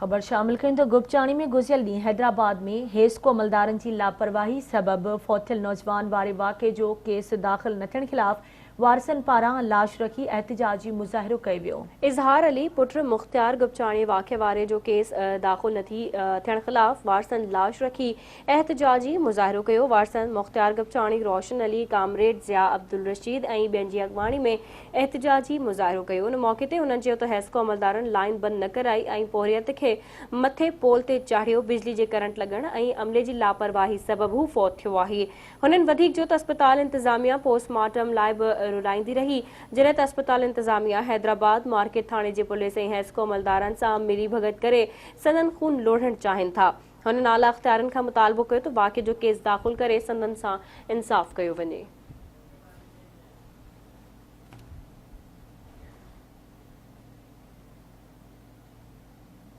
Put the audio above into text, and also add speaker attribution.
Speaker 1: خبر شامل ڪيون ته گپچاڻي ۾ گذريل ڏينهن حيدرآباد ۾ حيسڪو عملدارن جي لاپرواهي سبب فوت ٿيل نوجوان واري واقعي جو ڪيس داخل نه ٿيڻ خلاف وارثن پاران لاش رکي احتجاجي مظاهرو ڪيو ويو.
Speaker 2: اظهار علي پٽ مختيار گپچاڻي واقعي واري جو ڪيس داخل نه ٿيڻ خلاف وارثن لاش رکي احتجاجي مظاهرو ڪيو. وارثن مختيار گپچاڻي، روشن علي، ڪامريڊ ضياء عبدالرشيد ۽ ٻين جي اڳواڻي ۾ احتجاجي مظاهرو ڪيو. ان موقعي تي هنن چيو ته حيسڪو عملدارن لائين بند نه ڪرائي ۽ پورهيت کي مٿي پول تي چاڙهيو، بجلي جي ڪرنٽ لڳڻ ۽ عملي جي لاپرواهي سبب هو فوت ٿيو آهي. هنن وڌيڪ چيو ته اسپتال انتظاميا پوسٽ مارٽم لاء به رولائيندي رهي، جڏهن ته اسپتال انتظاميا حيدرآباد مارڪيٽ ٿاڻي جي پوليس ۽ حيسڪو عملدارن سان ملي ڀڳت ڪري سندن خون لوڙهڻ چاهين ٿا. هنن اعليٰ اختيارين کان مطالبو ڪيو ته واقعي جو ڪيس داخل ڪري سندن سان انصاف ڪيو وڃي.